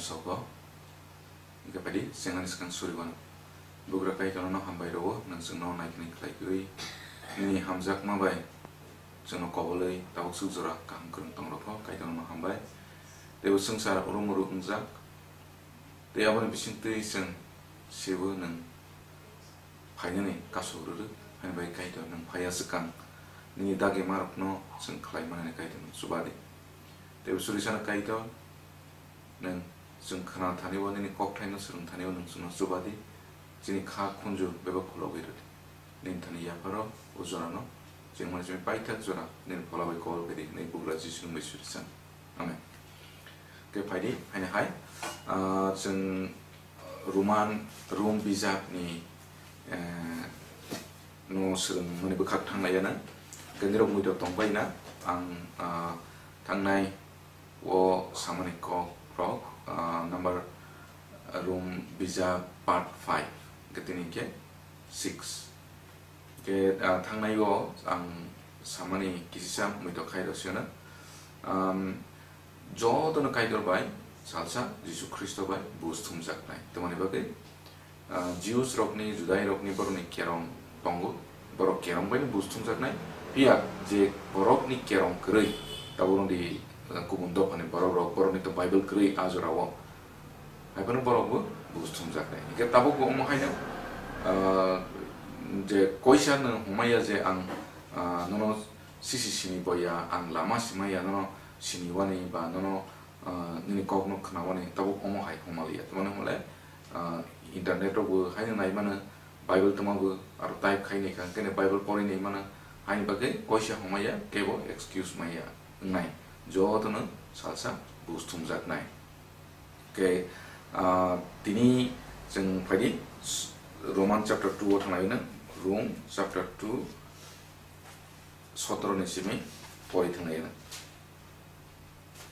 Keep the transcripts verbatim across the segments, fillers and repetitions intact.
Soko, hingke phaidi, chengani swkang suriwano. Bugra Kaitorno hambai rwo, nwng chwngno naikni khlai kwrwi, nini hamjakma bai chwngno kobolwi tabuk swk jora kaham kwrwng tongrokho, Kaitorno hambai. Teibo swngchar urumuru wngjak, tei aboni bisingtwi chwng sebo nwng phainani kasuk rwrwk, haini bai Kaitor nwng phaiya swkang nini dagimarokno chwng khlai manani Kaitorno chuba di. Teibo surisano Kaitor, nwng chwng khna thani o nini kokthaino swrwng thani o nwng chwngno chuba di, chini kha khunju bebak khulogwi rw di. Nini thani yapharo o jorano chengmani simi paithak jora nini phola bai kobor khe di hwnwi Bugra Jisuni mui suri chang. Amen. Khe phaidi, haino hai, ah, chwng Roman, Rom bijapni, eh, no swrwngmani bwkhak thanglaiya na. Khe nirok muitok tongbai na, ang, ah, thangnai o samani kok rok, ah, number, ah, Rom bijap part five, khe tini khe six. Khe, ah, thangnai o ang samani kisisa muitok khai rw sino. Am, jotono Kaitor bai salsa Jisu Khristo bai buj thumjaknai. Tamoni bagwi, ah, Jews rokni, Judai rokni borokni kerong tongo, borok kerong bai buj thumjaknai. Phiya je borokni kerong kwrwi, tabuk di, ah, kubun dophani borok rok, borokni to Bible kwrwi a jorao. Hai phano borok bo buj thumjaknai. Hingke tabuk bo omo haino, ah, je koisa no hwnmaya je ang, ah, nono sisi sini boya, ang lama simaya, nono sini wani ba nono, ah, nini kok no khna wani, tabuk omo hai hwnmaliya. Tamani hwnle, ah, internet rok bo haino nai mano, Bible tongma bo aro type khai nai kha, kene Bible pori nai mano, haini bagwi koisa hwnmaya, kebo excuse maya wngnai. Jotono salsa buj thumjaknai. Khe, ah, tini chwng phaidi Roman chapter two o thanglai no, Rom chapter two, sotoro ni simi pori thanglai no.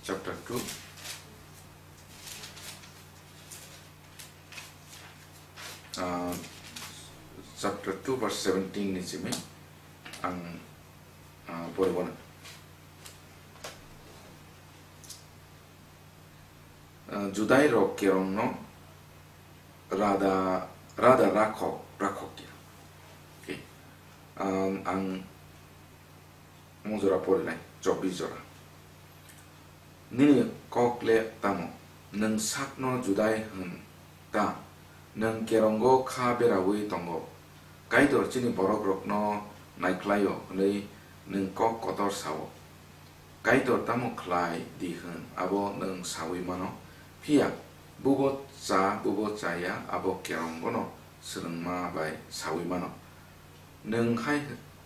Chapter two, ah, chapter two verse seventeen ni simi ang, ah, pori bono. Ah, Judai rok kerong no rada, rada rakhok, rakhok ya. Okay. Ang, ang mujora porinai, chobbish jora. Nini kok le tamo, nwng sakno Judai hwn ta, nwng kerongo kha beraui tongo. Kaitor chini borok rokno naikhlaio hwnwi nwng kok kotor sao. Kaitor tamo khlai di hwn abo nwng saui mano, phiya bubo cha bubo chaya abo kerongono swrwngma bai saui mano. Nwng hai,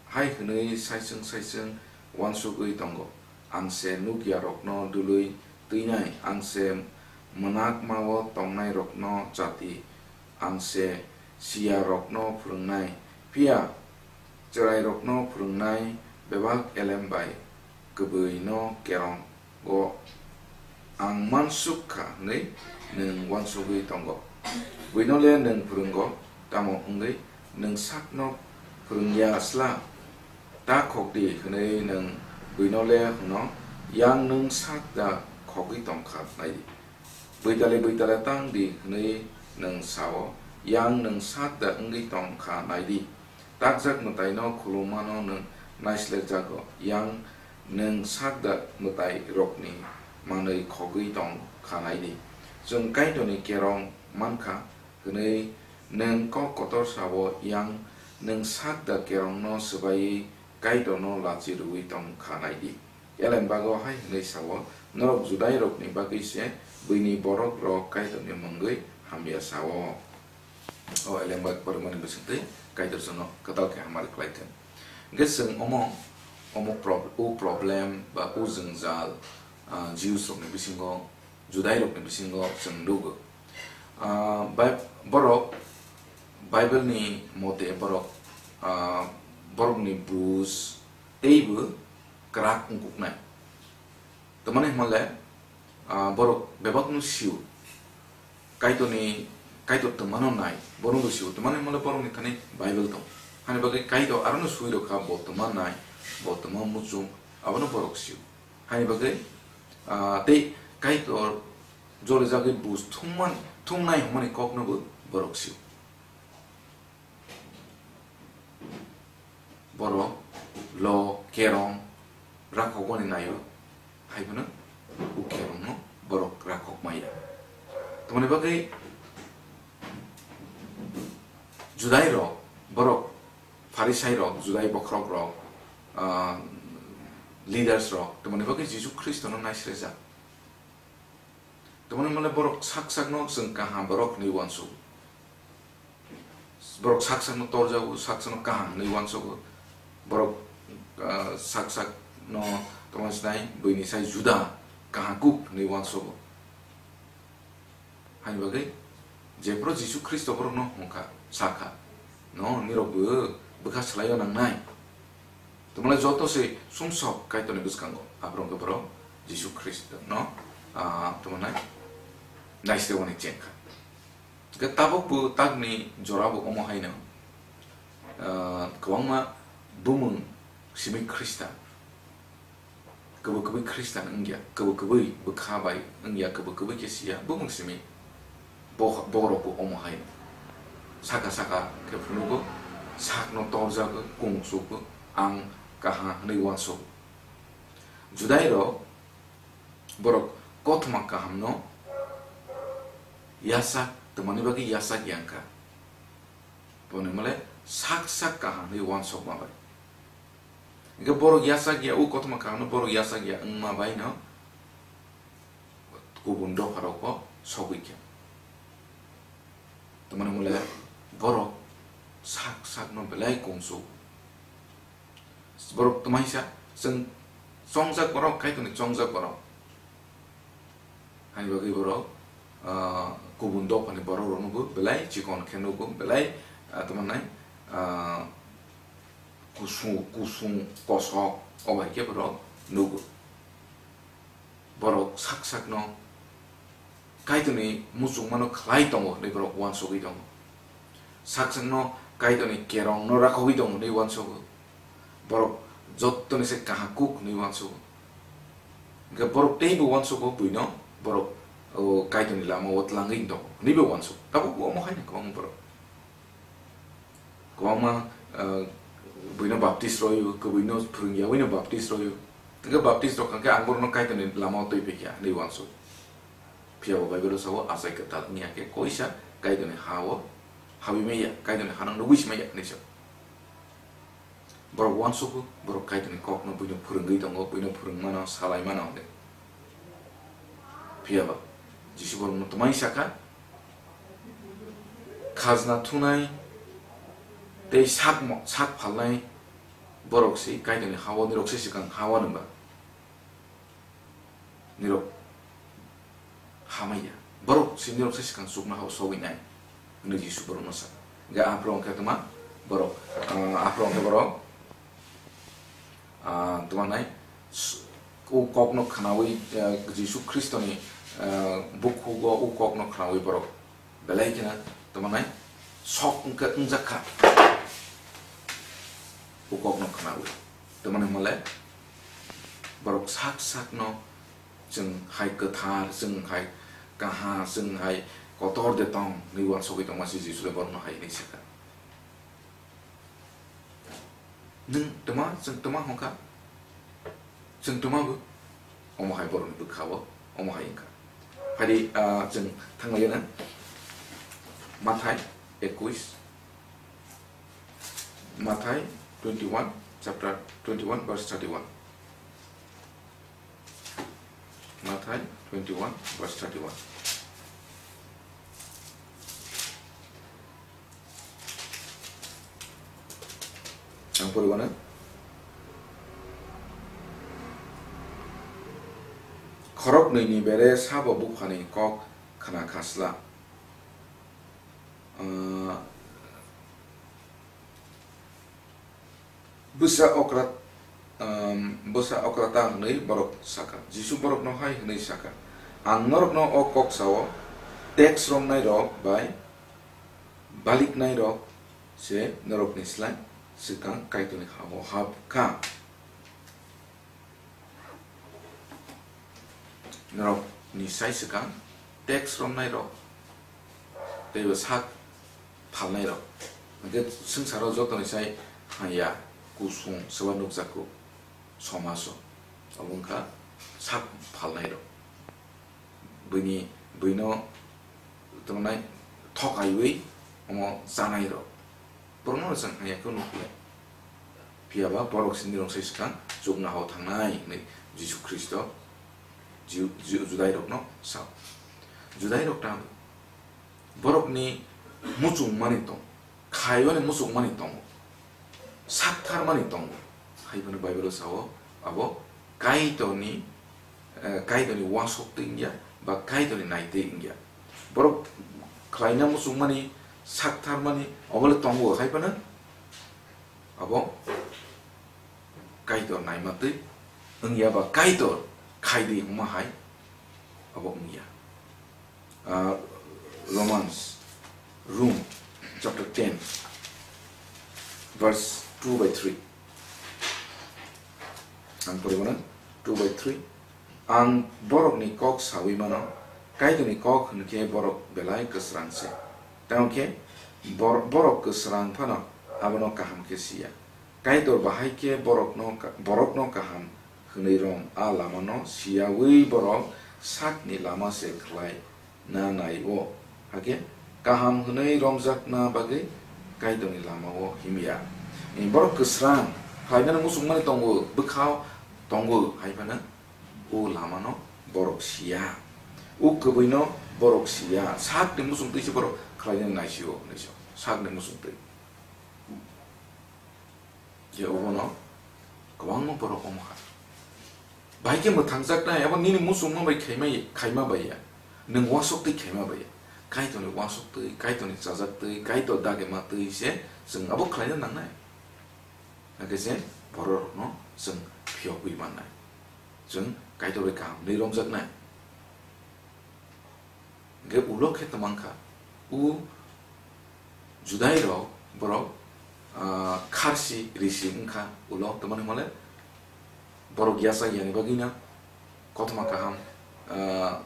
hai hwnwi saichung saichung uansugwi tongo, ang se nukyarokno dului twinai, ang se mwnakmao tongnairokno chati, ang se siyarokno phwrwngnai, phiya chwrairokno phwrwngnai bebak elem bai kwbwino kerong o ang mansuk kha hwnwi nwng uansugwi tongo. Buino le nwng phwrwngo, tamo wngwi nwng sakno phwrwngya sla? Ta khok di hwnwi nwng buino le hwno, yang nwng sak da khogwi tong kha nai di. Buitali buitali tang di hwnwi nwng sao, yang nwng sak da wngwi tong kha nai di. Takjak mwtaino khulumano nwng naislekjago, yang nwng sakda mwtairokni manwi khogwi tong kha nai di. Chwng Kaitorni kerong man kha hwnwi nwng kok kotor sao, yang nwng sakda kerongno swbaiwi Kaitorno lachi rwui tong kha nai di. Elembago hai hwnwi sao, norok Judairokni bagwi se buini borokrok Kaitorni mungwi hamya sao. O elembak pormani bisingtwi Kaitor chwngno kwtal khe hamari khlai thung. Hwnkhe chwng omo, omo prob-, o problem ba o jwngjal, ah, Jews rokni bisingo, Judai rokni bisingo chwng nugo. Ah, bai-, borok Bible ni mote borok, ah, borokni buj teibo kwrak wngkuknai. Tamani hwnle, ah, borok bebakno sio. Kaitorni, Kaitor twmano nai, bono bo sio. Tamani hwnle borokni thani Bible tong. Hani bagwi Kaitor arono sui rokha, bo twma nai, bo twma muchung, abono borok sio. Hani bagwi, ah, tei Kaitor Jolijagwi buj thumman-, thumnai hwnmani koknobo borok sio. Borok lo, kerong rakhokmani naio, hai phano o kerongno borok rakhok maya. Tamoni bagwi Judai rok, borok Pharisai rok, Judai bokhorok rok, ah, leaders rok, tamoni bagwi Jisu Khristono naisrejak. Tamoni mole borok sak sakno chwng kaham borok hinwi uansugo. Borok sak sakno torjago, sak sakno kaham hinwi uansugo. Borok, ah, sak sakno tamoni sinai buini sai juda kaham kuk hinwi uansugo. Hani bagwi jephuru Jisu Khristo borokno hwnkha, sakha, "No, nirokbo bwkha swlaio nangnai." Tamole joto se sumsok Kaitorni bwskango, aphuru hwnkhe borok Jisu Khristono, ah, tamani naisrewani chengkha. Hwnkhe tabukbo takni jorabo omo haino, ah, kwbangma bumung simi Khristan. Kwbwi kwbwi Khristan wngya, kwbwi kwbwi bwkha bai wngya, kwbwi kwbwi khe siya, bumung simi bo-, borokbo omo hai saka saka khe phunukgo, sakno torjago, kung chukgo, ang kaham hwnwi uansugo. Judai rok borok kothoma kahamno yasak, tamoni bagwi yasak ya wngkha. Tamoni mole sak sak kaham hwnwi uansukma bai. Hingke borok yasak ya, o kothoma kaham no borok yasak ya wngma bai no kubun dopha rok bo sogwi kha. Tamoni mole borok sak sak no belai kung su. Borok twmai sa, chwng chongjak borok, Kaitorni chongjak borok. Hani bagwi borok, ah, kubun dophani borok rok nugo, belai chikon khe nugo, belai, ah, tamo nai, ah, kusung, kusung, kosok, o bai khe borok nugo. Borok sak sakno Kaitorni muchungmano khlai tongo hinwi borok uansugwi tongo. Sak sakno Kaitorni kerongno rakhogwi tongo hinwi uansugo. Borok jottoni se kaham kuk hinwi uansugo. Hingke borok teibo uansugo buino, borok o Kaitorni lama o tlangwi tongo hinwibo uansugo. Tabukbo omo haino kwbangma borok. Kwbangma, ah, buino baptis roio, kwbwino phwrwngya, buino baptis roio. Hingke baptis rok hingke ang borokno Kaitorni lama o twi phikya hinwi uansugo. Phiya bo Bible o sao, achai kwtal wngya khe koisa Kaitorni ha o habwi manya, Kaitorni hano nugwi si manya hinwi sao. Borok uansugo, borok Kaitorni kokno buino phwrwngwi tongo, buino phwrwngmano, salaimano hinwi. Phiya ba Jisu borokno twmai sakha, khajna thunai tei sakmo, sak phalnai borok se Kaitorni ha-o, nirok se swkang ha-o nwnba. Nirok hamaya. Borok se nirok se swkang chuknoha-o sogwi nai, hwnwi Jisu borokno sa. Hingke aphuru hwnkhe tma borok, ah, aphuru hwnkhe borok, ah, tma nai, s-, o kokno khnaui, ah, Jisu Khristoni, ah, bukhugo o kokno khnaui borok belai kheno tamo nai sok wngkha, wngjak kha. O kokno khnaui tamo nai hwnle borok sak sakno chwng hai kwthar, chwng hai kaha, chwng hai kotor de tong hinwi uansugwi tongma se Jisu le borokno hai hinwi sakha. Nwng tma, chwng tma hwnkha? Chwng tma bo? Omo hai borokni bwkha-o, omo hai wngkha. Phaidi, ah, chwng thanglaina Mathai ekuis, Mathai twenty-one, chapter twenty-one, verse thirty-one. Mathai twenty-one, verse thirty-one. Ang pori mano. Khoroknwi ni bere sabo buphani kok khna khasla. Ah, Bwsa okra, um, bwsa okra ta hwnwi borok sakha. Jisu borokno hai hwnwi sakha, "Ang norokno o kok sao, teks romnairok bai baliknairok se norokni slai swkang Kaitorni ha-o hap kha." Norokni sai swkang tax romnai rok, tei bo sak phalnai rok. Hwnkhe swngcharo jotoni sai hamya, kusung, swba nukjakgo somajo. Obo wngkha sak phalnai rok. Buini, buino tongnai thokaiwi omo chanai rok. Borokno chwng hamya khe nukya. Phiya ba borok sini rong sai swkang chukna hao thangnai hwnwi Jisu Khristo Ju-, Ju-, Judai rokno sao. Judai rok tamo borokni muchungmani tong, khaiyoni muchungmani tongo, saktharmani tongo. Hai phano Bible o sao, abo Kaitorni, eh, Kaitorni uansuk twi wngya, ba Kaitorni nai twi wngya. Borok khlaina muchungmani, saktharmani, obo le tongo, hai phano abo Kaitor naima twi wngya, ba Kaitor khaidi hwnma hai abo wngya. Ah, Romans, Rom chapter ten, verse two by three. Ang poribo na, two by three. Ang borokni kok saui mano, Kaitorni kok hwn khe borok belai kwsrang se. Tamo khe bor-, borok kwsrang phano abono kaham khe siya. Kaitor bahai khe borokno ka-, borokno kaham hwnwi rom a lamano siyaui borok sakni lama se khlai na nai-o, hakhe kaham hwnwi romjakna bagwi Kaitorni lama-o himya. Borok kwsrang khlainani muchungmani tongo, bwkhao tongo, hai phano o lamano borok siya, o kwbwino borok siya, sakni muchungtwi se borok khlainani naisio hwnwi se, sakni muchungtwi. Je obono kwbangma borok omo kha. Bahai khe mwthangjaknai, abo nini muchungma bai khaima, khaima bai ya. Nwng uansuk twi khaima bai ya. Kaitorni uansuk twi, Kaitorni chajak twi, Kaitor dagema twi se chwng abo khlaina nangnai. Hakhe se bororokno chwng phiyogwi mannai. Chwng Kaitor bai kaham hwnwi romjaknai. Hingke ulo khe twmang kha, o Judai rok borok, ah, kharsi risi wngkha ulo, tamani hwnmale borok yachak yani bagwino kothoma kaham, ah,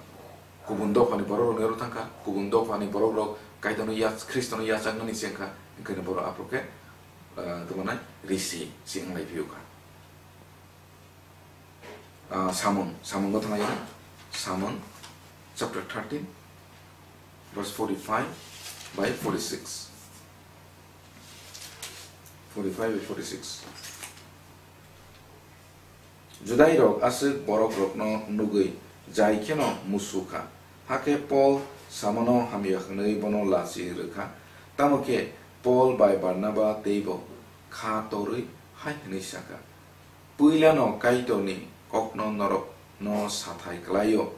kubun dophani borok rokni oro thangkha, kubun dophani borok rok Kaitorno yach-, Khristono yachaknani se wngkha, hingke borok aphuru khe, ah, tamo nai risi se wnglai phiyokha. Ah, Samung, Samungo thanglaio. Samung chapter thirteen, verse forty-five by forty-six. Forty-five by forty-six. Judai rok aswk borok rokno nugwi jai kheno musu kha. Hakhe Pol samano hamya hwnwi bono lachi rwkha. Tamo khe Pol bai Barnaba teibo kha torwi hai hwnwi sakha, "Puilano Kaitorni kokno norokno sathai klaio,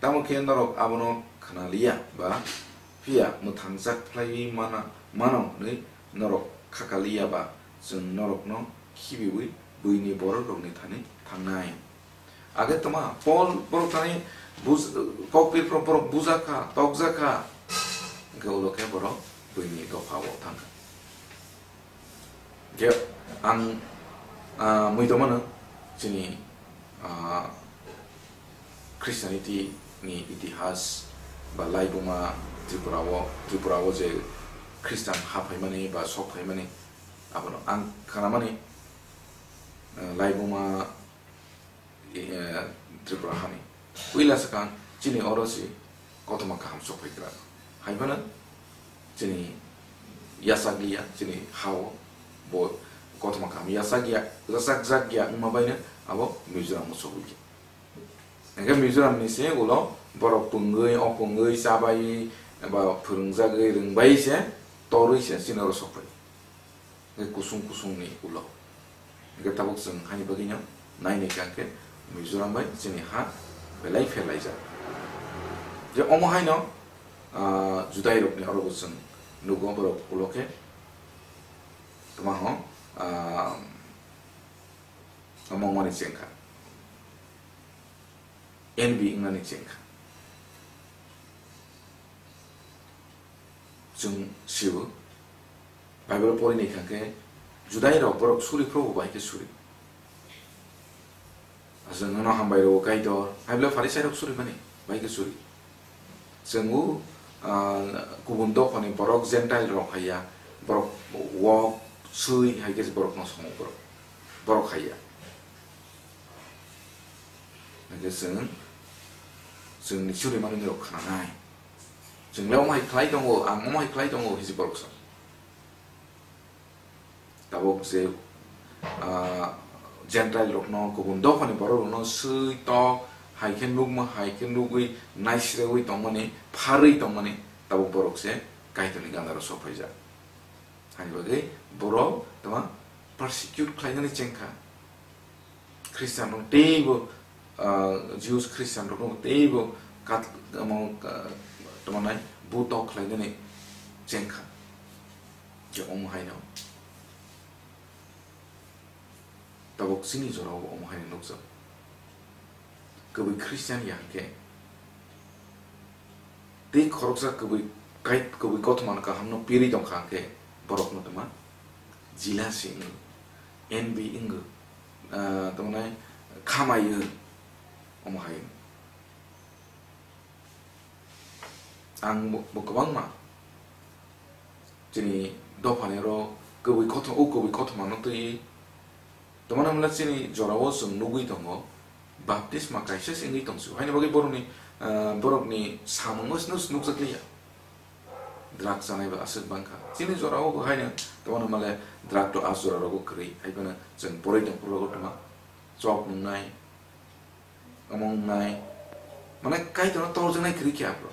tamo khe norok abono khna liya ba, phiya mwthangjak phlaiwi mana, mano hwnwi norok khaka liya ba, chwng norokno khibiui buini bororokni thani thangnai." Age tongma Pol borok thani buj-, kokpirphro borok bujak kha, tokjak kha, hwnkhe ulo khe borok buini dopha o thang kha. Je ang, ah, mui tongmano chini, ah, Christianity ni itihas ba laibuma Tripura o, Tripura o je Christian haphaimani ba sokphaimani, abono ang khanamani, ah, laibuma eh, Tripura hani. Puila swkang chini oro si kothoma kaham sokphai kwrwng. Hai phano chini yachak liya, chini hao bo kothoma kaham yachak ya, yachak jak ya wngma baino abo Mizoram o sogwi kha. Hingke Mizoram ni se ulo borok pungwi, o pungwi, chabai, ba phwrwngjagwi, rwngbai se, torwi se chini oro sokphai. Hingke kusung kusung ni ulo. Hingke tabuk chwng hani bagwino nainai kha hingke Mizoram bai chini ha belai pherlaijak. Je omo haino, ah, Judai rokni oro bo chwng nugo borok ulo khe twma ho, ah, omo wngmani chengkha. Envy wngnani chengkha. Chwng sio, Bible pori ni kha khe, Judai rok borok suri Probu bai khe suri. Aswk nono hambai rwo Kaitor, hai bwle Pharisai rok suri mani, bai khe suri. Chwng o, ah, kubun dophani borok Gentile rok hai ya, borok wok, swi hai khe borok no songo borok, borok hai ya. Hai khe chwng, chwng ni churi mani rok khananai. Chwng le omo hai khlai tongo, ang omo hai khlai tongo, hisi borok sa. Tabuk je, ah, Gentile rokno, kubun dophani borok rokno swi tok, hai khe nukma, hai khe nugwi naisrewi tongmani, pharwi tongmani, tabuk borok se Kaitorni gana ro sophaijak. Hani bagwi borok tama persecute khlainani chengkha. Christian rok teibo, ah, Jews Christian rok no teibo kat-, omo, ah, tamo nai butok khlai nani chengkha. Je omo hai no. Tabuk chini jora o omo hai no nukjak. Kwbwi Christian ya hwnkhe tei khoroksa kwbwi kai-, kwbwi kothoma no kaham no pirwi tongkha hwnkhe borok no tama jealousy wngo, envy wngo, ah, tamo nai khamai o, omo hai. Ang bo, bo kwbangma chini dophani oro kwbwi kothoma, o kwbwi kothoma no twi tongmani hwnle chini jora o chwng nugwi tongo, baptisma kaisa se wngwi tong sio. Haini bagwi borokni, ah, borokni samungo se nuk-, nukjak liya. Drug chanai bo aswk bangkha. Chini jora o bo haino tongmani hwnle drug to a jora rogo kwrwi. Hai phano chwng boroi tong phuru rogo tongma chop nungnai, omo wngnai. Mane Kaitorno torjaknai kwrwi khe aphuru.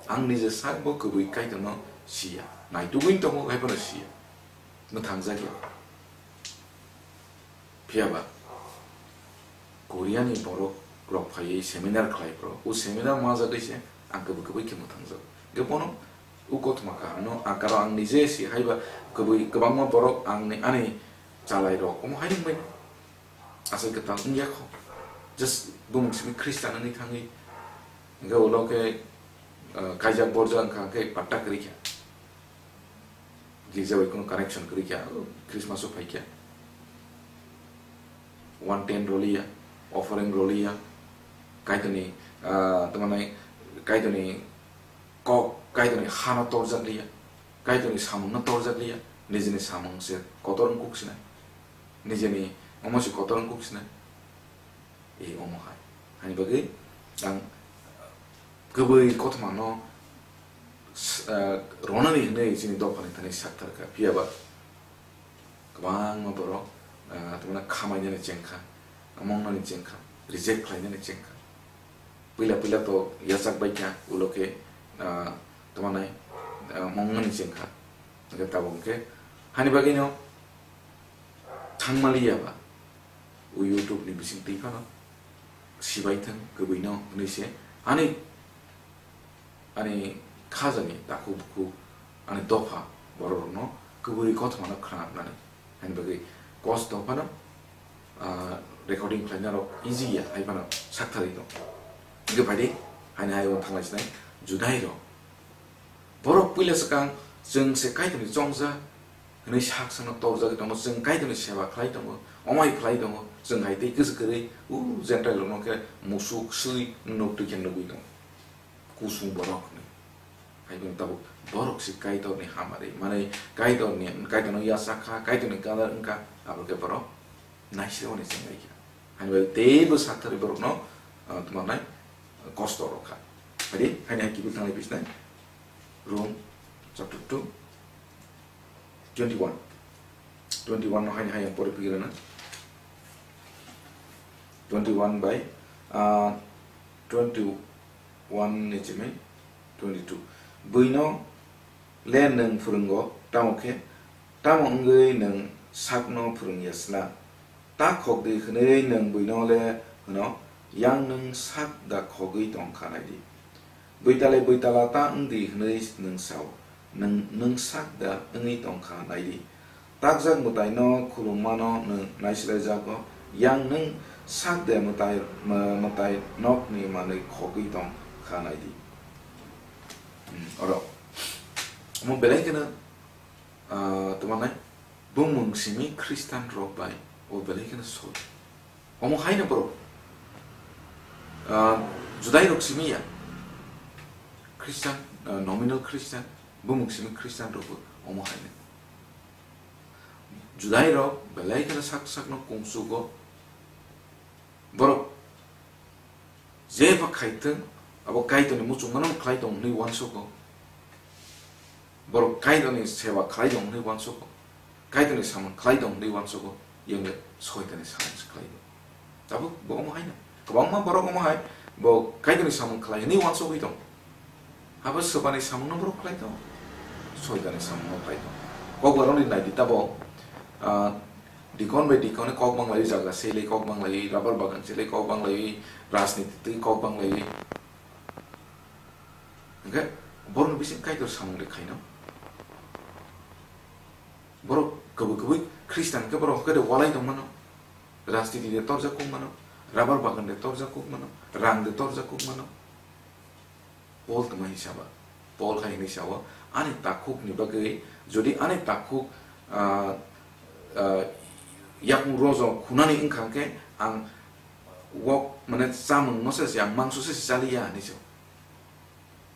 Ang nije sak bo kwbwi Kaitorno siya. Naitugwi tongo hai phano siya. Mwthangjak ya. Phiya ba Korea ni borok rok phaiwi seminar khlai phuru. O seminar ma jagwi se ang kwbwi kwbwi khe mwthangjago. Hwnkhe bono o kothoma kahamno ang karo ang nije si hai ba kwbwi kwbangma borok ang ni ani chalai rok omo hai wngmani. Asai kwtal wngya kho. Just bumung simi Christian wngwi thangwi. Hwnkhe ulo khe, ah, kaijak borjak wngkha hwnkhe patta kwrwi kha. Girja bai kheno connection kwrwi kha, Christmas o phai kha. One tenth rwliya, offering rwliya. Kaitorni, ah, tamo nai, Kaitorni kok, Kaitorni hano torjak liya. Kaitorni samungno torjak liya. Nijini samung se kotor wng kuk sinai. Nijini omo se kotor wng kuk sinai. E omo hai. Hani bagwi ang kwbwi kothoma no s-, ah, ronani hinwi chini dophani thani sakthar kha. Phiya ba kwbangma borok, ah, tamo khamai nani chengkha, mong nani chengkha, reject khlai nani chengkha. Puila puila to yachak bai kha, ulo khe, ah, tamo nai, ah, mong nani chengkha. Hwnkhe tabuk hwnkhe hani bagwi no thangmaliya ba. O YouTube ni bising twi phano sibai thwng kwbwi no hwnwi se ani, ani khajani takhuk bukhuk ani dopha borok rok no kwbwi kothoma no khna nani. Hani bagwi kosto phano, ah, recording khlaina rok easy ya hai phano saktharwi tong. Hwnkhe phaidi haini hai bo thanglai sinai Judai rok. Borok puila swkang chwng se Kaitorni chongjak hwnwi sak sakno torjagwi tongo, chwng Kaitorni seba khlai tongo, omai khlai tongo, chwng hai tei kwchwk kwrwi o Gentile rokno khe musuk swi nuk twi khe nugwi tongo. Kusung borok hwnwi. Hai phano tabuk borok se Kaitorni hamari, manwi Kaitorni, Kaitorno yachak kha, Kaitorni gadar wngkha, abo khe borok naisirwani chenglaikha. Hani bai teibo saktharwi borokno, ah, tamo nai kosto rok kha. Phadi, haini hai kiphil thanglai bisnai. Rom chapter two, twenty-one. Twenty-one no haini hai ang pori pigirana. Twenty-one by, ah, twenty-one ni chimi twenty-two. Buino le nwng phwrwngo, tamo khe, tamo wngwi nwng sakno phwrwngya sna? Ta khok di hwnwi nwng buino le hwno, yang nwng sak da khogwi tong kha nai di. Buitale buitala ta wng di hwnwi nwng sao, nwng, nwng sak da wngwi tong kha nai di. Takjak mwtaino khulummano nwng naislerjago, yang nwng sak de mwtai, mw-, mwtai nokni manwi khogwi tong kha nai di. Hmm, oro. Omo belai kheno, ah, tamo nai, bumung simi Khristan rok bai o belai kheno soi. Omo haino borok, ah, Judai rok simi ya, Christian, uh, nominal Christian, bumung simi Christian rokbo omo haino. Judai rok belai kheno sak sakno kungsugo. Borok jeba khaithwng, abo Kaitorni muchungmano khlai tong hwnwi uansugo. Borok Kaitorni seba khlai tong hwnwi uansugo. Kaitorni samung khlai tong hwnwi uansugo. Yengbe Soitanni samung se khlai tong. Tabuk bo omo haino. Kwbangma borok omo hai bo Kaitorni samung khlai hwnwi uansugwi tong. Abo swbani samungno borok khlai tong. Soitanni samungno khlai tong. Kokborokni naidi tabo, ah, dikon bai dikon kok banglai jaga selai kok banglai, rubber bagan selai kok banglai, rajniti twi kok banglai. Hingke borokni bising Kaitor samung de khaino. Borok kwbwi kwbwi Khristan khe borok hwnkhe de walai tongmano. Rajniti de torjak kuk mano, rubber bagan de torjak kuk mano, rang de torjak kuk mano. Paul tongma hisaba, Paul hai hinwi sao, "Ani takhukni bagwi, jodi ani takhuk, ah, ah, yakung rojo khunani wngkha khe, ang wok, mane, chamung no se, ang mangso se chaliya," hinwi sao.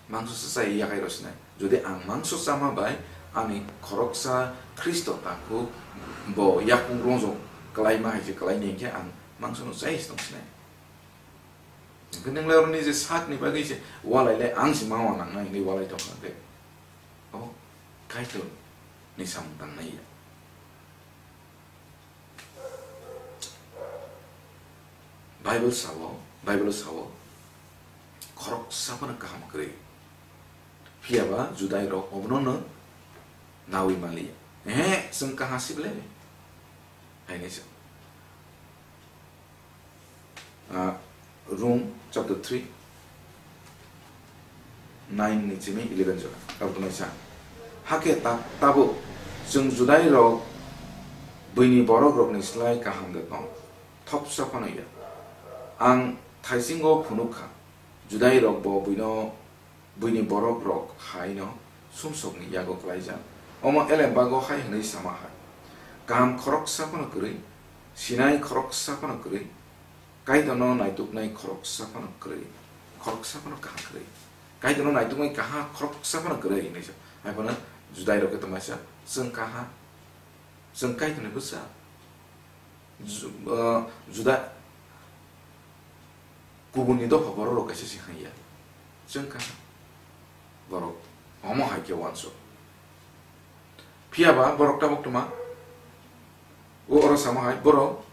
Mangso se chai yakai rw sinai. Jodi ang mangso chama bai ani khoroksa Khristo takhuk bo yakung rojo kwlaima hai se kwlaini hinkhe ang mangso no chai se tong sinai. Hwnkhe nwng le oroni je sakni bagwi se walai le ang se ma wanang nai hinwi walai tongkha hwnkhe. Obo Kaitor ni samung tangnai ya. Bible sao, Bible sao, khoroksa phano kaham kwrwi. Phiya ba Judai rok obono no nawi maliya. Ehe, chwng kaha sible. Hai ni se. Ah, Rom chapter three, nine ni simi eleven jora. Tabuk nai sa. Hakhe ta-, tabuk chwng Judai rok buini borok rokni slai kaham de tong. Thopsa phano ya. Ang thaisingo phunuk kha. Judai rok bo buino, buini borok rok hai no sumsokni yago klaijak. Omo elembago hai hwnwi sama hai. Kaham khoroksa phano kwrwi, sinai khoroksa phano kwrwi, Kaitorno naituknai khoroksa phano kwrwi, khoroksa phano kaham kwrwi. Kaitorno naituknai kaha khoroksa phano kwrwi hinwi sa. Hai phano Judai rok khe tongmai sa, chwng kaha, chwng Kaitorni bwsa. Ju-, ah, Juda, kubunni dopha borok rok kaisa se haiya. Chwng kaha borok omo hai khe uansuk. Phiya ba borok tabuk tuma, o oro sama hai borok,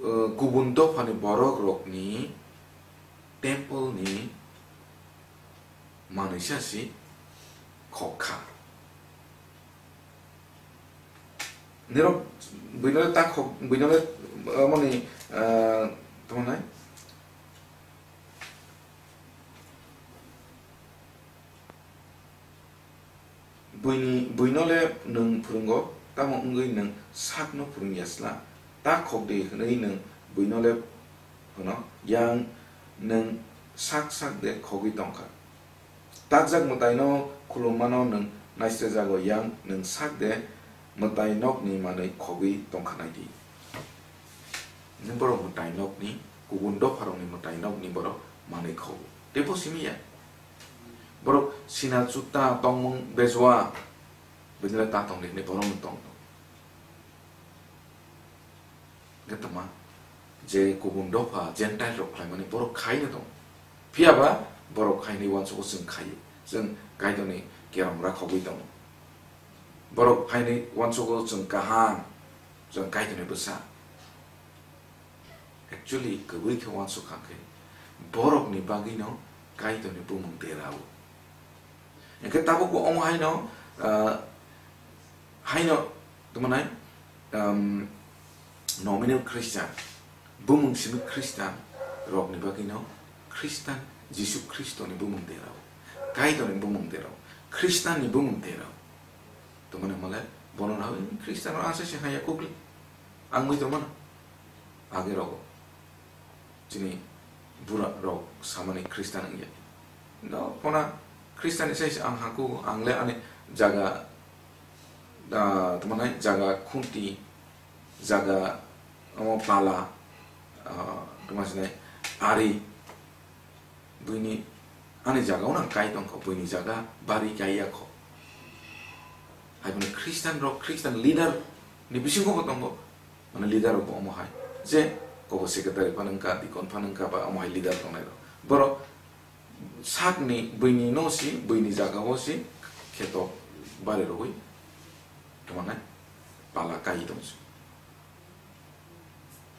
eh, kubun dophani borok rokni temple ni manwi sa si khok kha. Nirok buino le ta khok, buino le, eh, mani, eh, tamo nai? Buini, buino le nwng phwrwngo, tamo wngwi nwng sakno phwrwngya sla? Ta khok di hwnwi nwng buino le hwno, yang nwng sak sak de khogwi tong kha. Takjak mwtaino khulummano nwng naisrejago, yang nwng sak de mwtai nokni manwi khogwi tong kha nai di. Nwng borok mwtai nokni, kubun dopharokni mwtai nokni borok manwi khogo. Teibo simi ya. Borok sina chuta tongmung bejua, bini le ta tong di hwnwi borok no tong tong. Hwnkhe tongma, je kubun dopha Gentile rok khlaimani borok khaino tong. Phiya ba borok khainwi uansugo chwng khaio. Chwng Kaitorni kerong rakhogwi tongo. Borok khainwi uansugo chwng kaham, chwng Kaitorni bwsa. Actually, kwbwi khe uansuk kha khe borokni bagwino Kaitorni bumung derao. Hwnkhe tabukbo omo haino, ah, haino tongmanai, um, nominal Christian, bumung simi Christian rokni bagwino Christian, Jisu Khristoni bumung derao, Kaitorni bumung derao, Christianni bumung derao. Tongmani hwnmale bono nawi Christian rok asai se haya kukli. Ang mui tongmano. Age rogo. Chini bura rok samani Christian wngya. No, phona Christian ni sai se ang haku, ang le ani jaga, ah, tongmani jaga khunti, jaga omo pala, ah, tongma sinai ari, buini Ani jaga o nang kai tongkha, buini jaga bari kai ya kho. Hai bono Christian rok, Christian leader ni bisingo bo tongo. Mane leader rok bo omo hai. Je kobo secretary phano wngkha, deacon phano wngkha, ba omo hai leader tongnai rok. Borok sakni buini no si, buini jaga o si kheto bari rogwi tongmani pala kai tong si.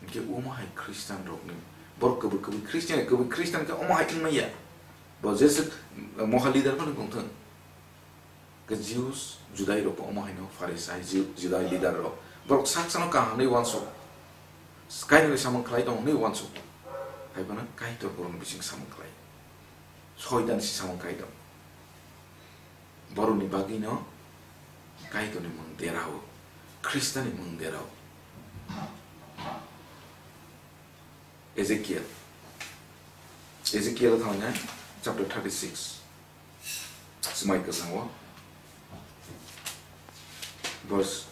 Hingke omo hai Christian rokni, borok kwbwi kwbwi Christian, kwbwi Christian khe omo hai wngmaya. Bo Jesu moha leader phano tongthung. Khe Jews, Judai rok bo omo haino Pharisai, Ju-, Judai leader rok. Borok sak sano kaham hwnwi uansuk. Kainwi samung khlai tong hwnwi uansuk. Hai phano Kaitor borokni bising samung khlai. Soitan si samung khlai tong. Borokni bagwino Kaitorni mung derao, Khristani mung derao. Ezekiel. Ezekiel thangna chapter thirty-six. Smai kwchangwo. Verse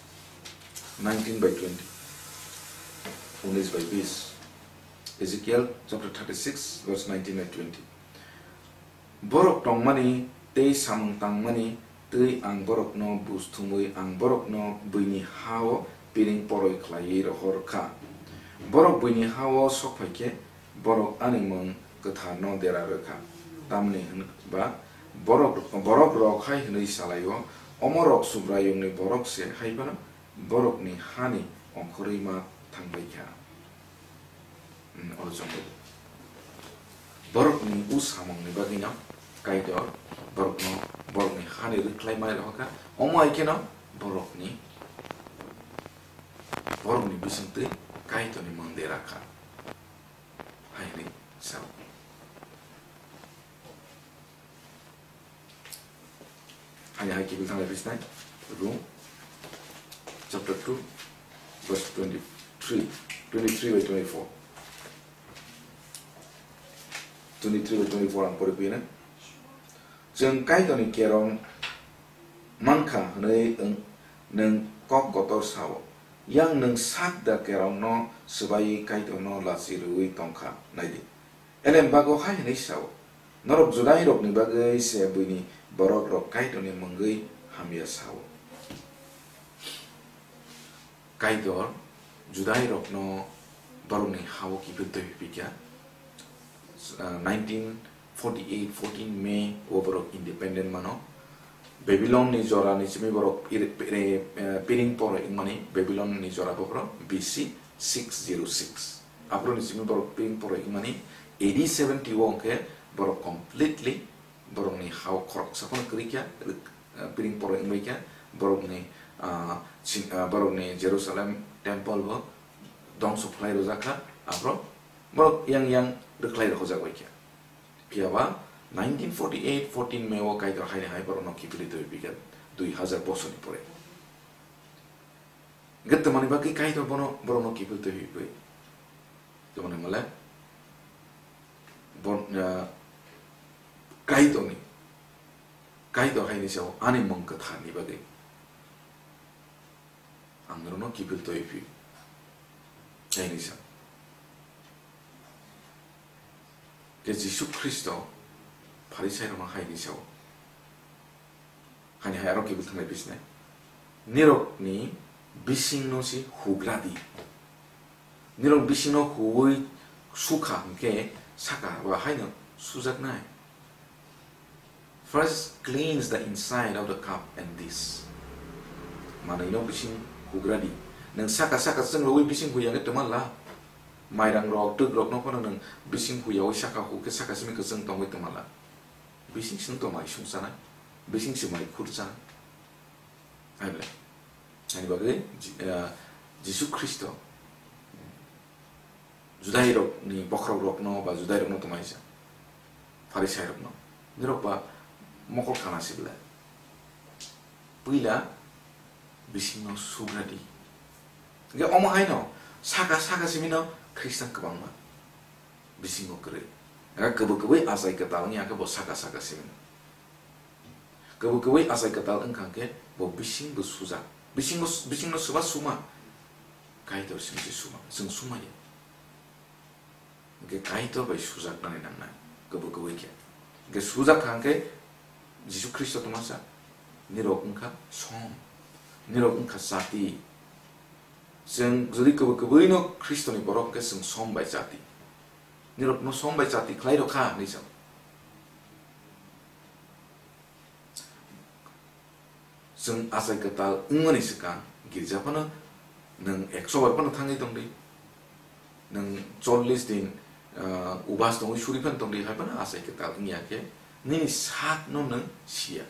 nineteen by twenty. Unis by bis. Ezekiel chapter thirty-six, verse nineteen by twenty. Borok tongmani tei samung tangmani twi ang borokno buj thumwi ang borokno buini ha-o piring poroi khlaiwi rohor kha. Borok buini ha-o sok phai khe borok ani mung kwtharno dera rw kha. Tamni hwn ba borok, borok rok hai hwnwi salai-o, "Omorok Subraiyungni borok se," hai phano borokni hani ongkhorwi ma thang bai kha. Hmm, oro chwng borokni u samungni bagwino Kaitor borokno, borokni hani rwkhlai manwi rohor kha, omo hai kheno borokni, borokni bisingtwi Kaitorni mung dera kha, hai hwnwi sao. Ani hai kiphil thanglai phisnai, Rom chapter two, verse twenty-three, twenty-three by twenty-four. Twenty-three by twenty-four ang pori phiyana. Chwng Kaitorni kerong mankha hwnwi wng-, nwng kok kotor sao. Yang nwng sak da kerongno swbaiwi Kaitorno lachi rwui tongkha. Naidi. Elem bago hai hwnwi sao, "Norok Judairokni bagwi se buini borokrok Kaitorni mungwi hamya sao." Kaitor Judairokno borokni ha-o kiphil twi phikha. Ah, nineteen forty-eight, fourteen May o borok independent mano. Babylon ni jora ni simi borok pir-, pir-, eh, piring poro wngmani Babylon ni jora bo borok B C six zero six. Aphuru ni simi borok piring poro wngmani A D seventy o hwnkhe borok completely borokni ha-o khoroksa phano kwrwi kha, eh, piring poro wngbai kha, borokni, ah, sin-, ah, borokni Jerusalem temple bo dongso khlai rwjak kha, aphuru borok yang yang rwkhlai rwhojak bai kha. Phiya ba nineteen forty-eight fourteen May o Kaitor haini hai borokno kiphilwi twi phikha dui hazar bosorni pore. Hwnkhe twmani bagwi Kaitor bono, borokno kiphil twi phikwi. Twmani hwnle bon-, ah, Kaitorni, Kaitor haini sao ani mung kwtharni bagwi. Ang norokno kiphil twi phio. Kaini sa. Khe Jisu Khristo Pharisairokno haini sao. Haini hai aro kiphil thanglai bisne. Nirokni bisingno si hugra di. Nirok bisingno huwi sukha hwnkhe saka ba haino sujaknai. First cleanse the inside of the cup and dish. Manwino bising hugra di. Nwng saka saka chwng rwui bising huya khe twma la. Mairang rok, twk rok no phano nwng bising huya ui saka hu khe saka simi kwchwng tongwi twma la. Bising sing to mai sung chanai. Bising se mai khur chanai. Hai ble. Ani bagwi Ji-, ah, Jisu Khristo Judairokni bokhorokrokno ba Judairokno twmaisa, Pharisairokno, nirok ba mokol kana si belai. Puila bisingno sugra di. Hingke omo haino saka saka simino Khristan kwbangma bisingo kwrwi. Hingke kwbwi kwbwi achai kwtal wngya khe bo saka saka simino. Kwbwi kwbwi achai kwtal wngkha khe bo bising bo sujak. Bisingo, bisingno suba suma. Kaitor singsi suma, chwng sumaya. Hingke Kaitor bai sujaknani nangnai, kwbwi kwbwi khe. Hwnkhe sujak kha hwnkhe Jisu Khristo twmasa, nirok wngkha som, nirok wngkha chati. Chwng jodi kwbwi kwbwino Khristoni borok hwnkhe chwng som bai chati. Nirokno som bai chati khlai rw kha hwnwi sa. Chwng achai kwtal wngmani swkang girja phano nwng ekso bar phano thangwi tongdi, nwng chollish din, ah, ubas tongwi suri phano tongdi, hai phano achai kwtal wngya khe nini sakno nwng siya,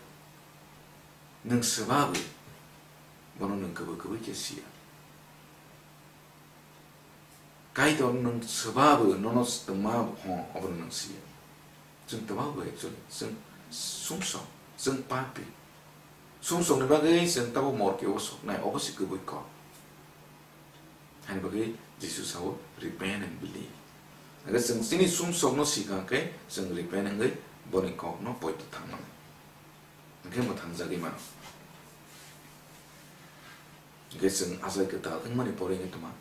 nwng swbawi bono nwng kwbwi kwbwi khe siya. Kaitor nwng swbawi nono twma hwn, obono nwng siya. Chwng twma bo actually, chwng sumsok, chwng papi. Sumsokni bagwi chwng tabuk morke o soknai, obo se kwbwi kok. Haini bagwi Jisu sao, "Repent and believe." Hwnkhe chwng chini sumsokno sikha khe chwng repent wngwi boni kokno poito thangmani. Hwnkhe mwthangjagwi mano. Hwnkhe chwng achai kwtal wngmani pore hwnkhe twma?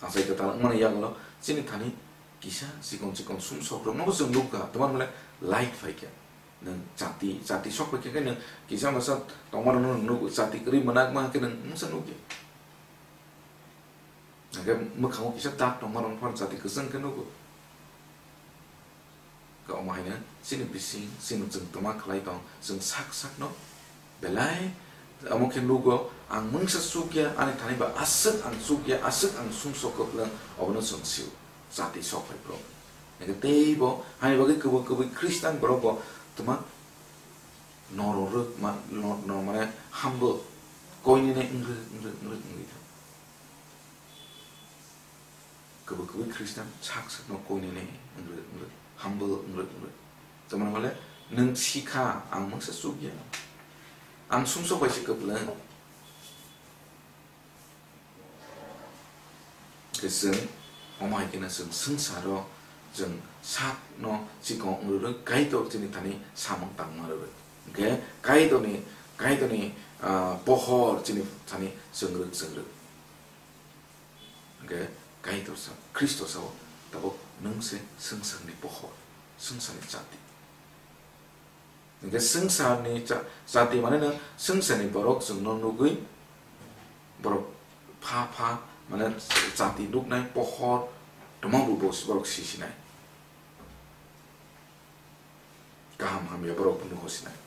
Achai kwtal wngmani yagulo chini thani kisa chikon chikon sumsokrokno bo chwng nukha, twma hwnle light phaikha. Nwng chati, chati sok phaikha khe nwng kisa masa tongmarokno nwng nugo, chati kwrwi mwnakma khe nwng mungsa nukya. Hwnkhe mwkhango kisa dak tongmarokno phano chati kwchwng khe nugo. Khe omo haino chini bising, chini chwng twma khlai tong, chwng sak sakno belai omo khe nugo, ang mungsa chukya, ani thani ba aswk ang chukya, aswk ang sumsok kwplwng, obono chwng sio, chati sok phai borok. Hwnkhe teibo haini bagwi kwbwi kwbwi Khristan borok bo twma norok rwk ma-, nor-, nor-, mane humble, koinene wngrwk, wngrwk, wngrwk, wngrwk thang. Kwbwi kwbwi Khristan sak sakno koinene wngrwk wngrwk, humble wngrwk wngrwk. Tamoni hwnle nwng sikha, ang mungsa chukya. Ang sumsok bai se kwplwng. Hwnkhe chwng omo hai kheno chwng swngcharo chwng sakno chikon wngrwk rwk, Kaitor chini thani samung tangma rwk. Hwnkhe Kaitorni, Kaitorni, ah, pohor chini thani chwng rwk, chwng rwk. Hwnkhe Kaitor sa, Khristo sao, tabuk nwng se swngcharni pohor, swngcharni chati. Hwnkhe swngcharni cha-, chati mane no swngcharni borok chwngno nugwi borok pha pha mane chati nuknai pohor twmang bo bo borok sisinai. Kaham hamya borok phano hosinai.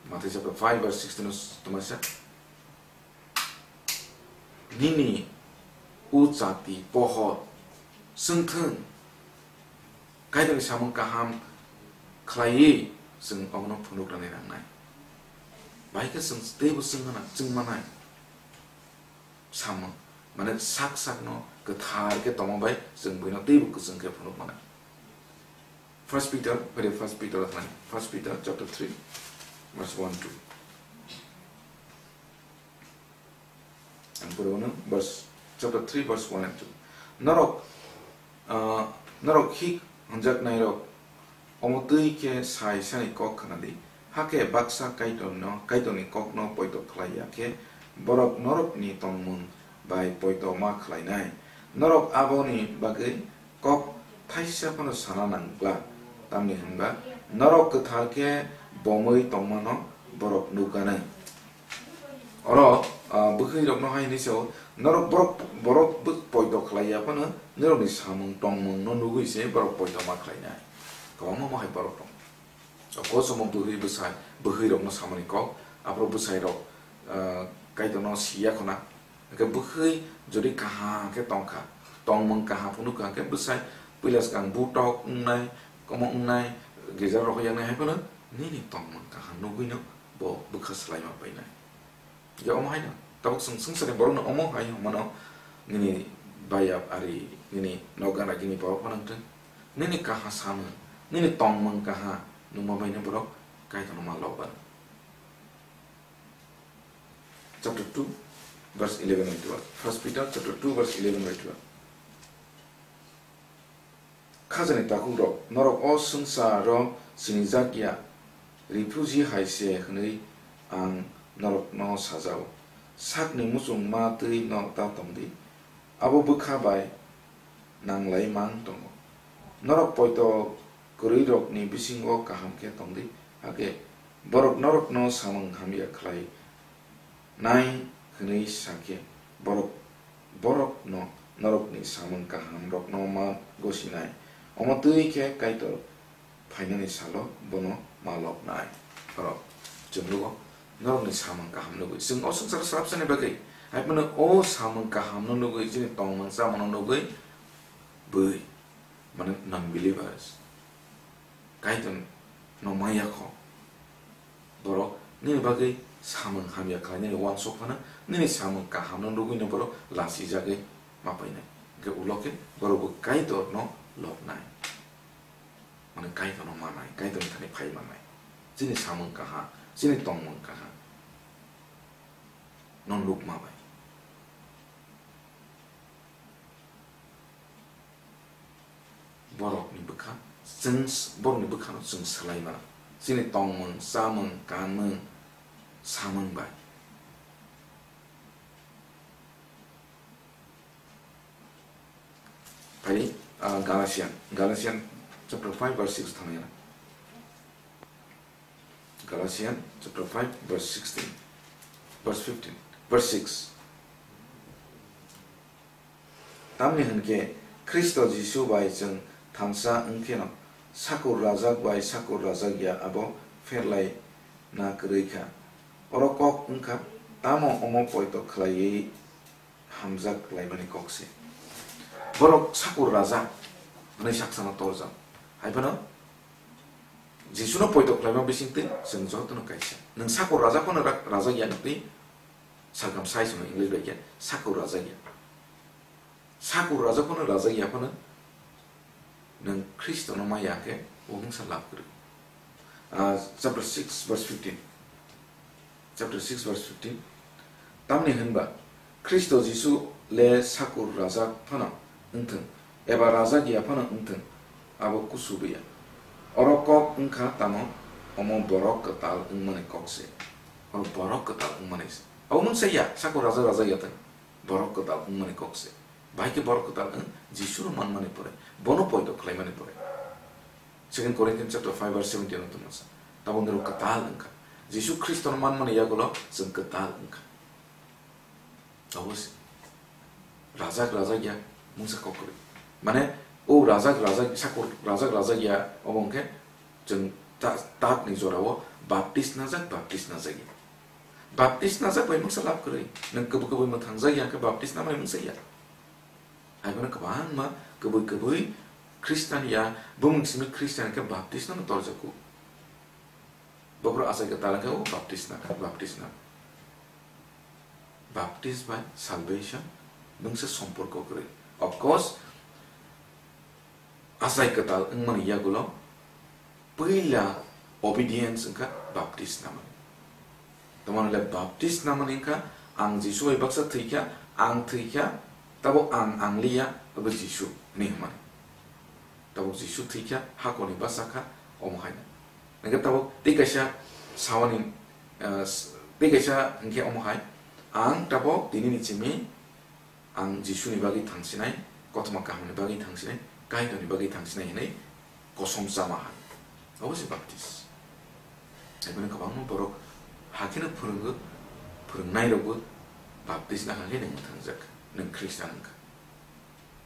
Mathai chapter five verse sixteen o twmasa, "Nini o chati pohor swngthwng, Kaitorni samung kaham khlaiwi chwng obono phunuknani nangnai." Bai khe chwng teibo chwng gana, chwng manai. Samung, mane sak sakno kwthar khe tongma bai chwng buino teibo kwchwng khe phunuk mano. First Peter, phai de First Peter thani, First Peter chapter three, verse one, two. Ang pore mano, verse, chapter three, verse one and two. Norok, ah, norok hik hwnjaknairok omo twi khe sai sani kok khna di, hakhe baksa Kaitorno, Kaitorni kokno poito khlai ya khe borok norokni tongmung bai poito ma khlainai. Norok aboni bagwi kok thaisa phano sana nang glak, tamni hwnba norok kwthar khe bomwi tongmano borok nukganai. Oro, ah, bwkhwirokno hai hwnwi sao, norok borok, borok bw-, poito khlai ya phano norokni samung tongmungno nugwi se borok poito ma khlainai. Kwbangma mo hai borok tongo. O kosomo bwrwi bwsai, bwkhwirokno samani kok, aphuru bwsairok, ah, Kaitorno si ya khwna. Hwnkhe bwkhwi jodi kaham khe tongkha, tongmung kaham phunukha, hwnkhe bwsai puila swkang butok wngnai, omo wngnai, girja rohor yaknai hai phano nini tongmung kaham nugwino bo bwkha swlaima painai. Hwnkhe omo haino tabuk chwng swngcharni borokno omo hai hwnmano, nini bayap ari, nini nokgana gini borok phano wngthwng, nini kaha samung, nini tongmung kaha nungma baino borok Kaitorno ma lobar. Chapter two, verse eleven by twelve. First Peter chapter two, verse eleven by twelve. Khajani takhukrok, norok o swngcharo sinijak ya, refugee hai se hwnwi ang norokno sajao. Sakni muchungma twi no ta tongdi, abo bwkha bai nanglai mang tongo. Norok poito kwrwirokni bisingo kaham khe tong di, hakhe borok norokno samung hamya khlai nai hwnwi sa khe, borok, borokno norokni samung kahamrokno ma gosinai. Omo twi khe Kaitor phainani salo bono ma lobnai. Oro chwng nugo, norokni samung kaham nugwi. Chwng o swngcharo swrapsani bagwi, hai phano o samung kahamno nugwi, chini tongmung chamungno nugwi bui, mane non-believers, Kaitorno maya kho. Borok nini bagwi samung hamya khlainani uansuk phano, nini samung kahamno nugwino borok lachijagwi ma painai. Hwnkhe ulo khe borokbo Kaitorno lobnai. Mane Kaitorno manai, Kaitorni thani phai mannai. Chini samung kaha, chini tongmung kaha. No nukma bai. Borokni bwkha, chwng s-, borokni bwkhano chwng swlai mano. Chini tongmung, chamung, kanmung, samung bai. Phai, ah, Galatian, Galatian chapter five verse six thangna. Galatian chapter five verse sixteen, verse fifteen, verse six. Tamni hwn khe Khristo Jisu bai chwng thansa wng kheno, sakur rajak bai sakur rajak ya abo pherlai na kwrwi kha. Oro kok wng kha, tamo omo poito khlaiwi hamjak laimani kok se. Borok sakur raja hwnwi saksano torjak. Hai phano Jisuno poito khlaima bisingtwi chwng jotono kaisa. Nwng sakur raja phano ra-, raja ya, nwng twi circumcise no English bai khe sakur raja ya. Sakur raja phano raja ya phano nwng Khristono ma ya khe o mungsa lab kwrwi. Ah, chapter six verse fifteen. Chapter six verse fifteen. Tamni hwnba Khristo Jisu le sakur rajak phano wngthwng, eba rajak ya phano wngthwng, abo kusu ya. Oro kok wngkha tamo, omo borok kwtal wngmani kok se. Oro borok kwtal wngmani se. Abo mungsa ya, sakur rajak rajak ya thwng, borok kwtal wngmani kok se. Bahai khe borok kwtal wng Jisuno manmani pore, bono poito khlaimani pore. Second Corinthians chapter five verse seventeen o tongmasa. Tabuk norok kwtal wngkha. Jisu Khristono manmani yagulo chwng kwtal wngkha. Abo se. Rajak rajak ya mungsa kok kwrwi. Mane, o rajak rajak, sakur rajak rajak ya, obo hwnkhe chwng ta-, takni jorao baptis najak, baptis najak ya. Baptis najak bai mungsa lab kwrwi. Nwng kwbwi kwbwi mwthangjak ya khe baptis namani mungsa ya. Hai phano kwbangma kwbwi kwbwi Khristan ya, bumung simi Khristan khe baptisma no torjago. Bophuru achai kwtal khe o baptisma kha, baptisma. Baptis bai salvation, mungsa somporko kwrwi. Of course, achai kwtal wngmani yagulo puila obedience wngkha baptis namani. Tamoni le baptis namani wngkha, ang Jisu bai baksa thwikha, ang thwikha, tabuk ang, ang liya, abo Jisu hinwi hwnmani. Tabuk Jisu thwikha hakorni bwsakha, omo haino. Hwnkhe tabuk tei kaisa sawani, eh, s-, tei kaisa hwnkhe omo hai, ang tabuk tinini simi ang Jisuni bagwi thangsinai, kothoma kahamni bagwi thangsinai, Kaitorni bagwi thangsinai hinwi kosom chama hai. Obo se baptis. Hai phano kwbangma borok hakheno phwrwngo, phwrwngnairokbo baptis nakha khe nwng mwthangjak, nwng Khristan wngkha.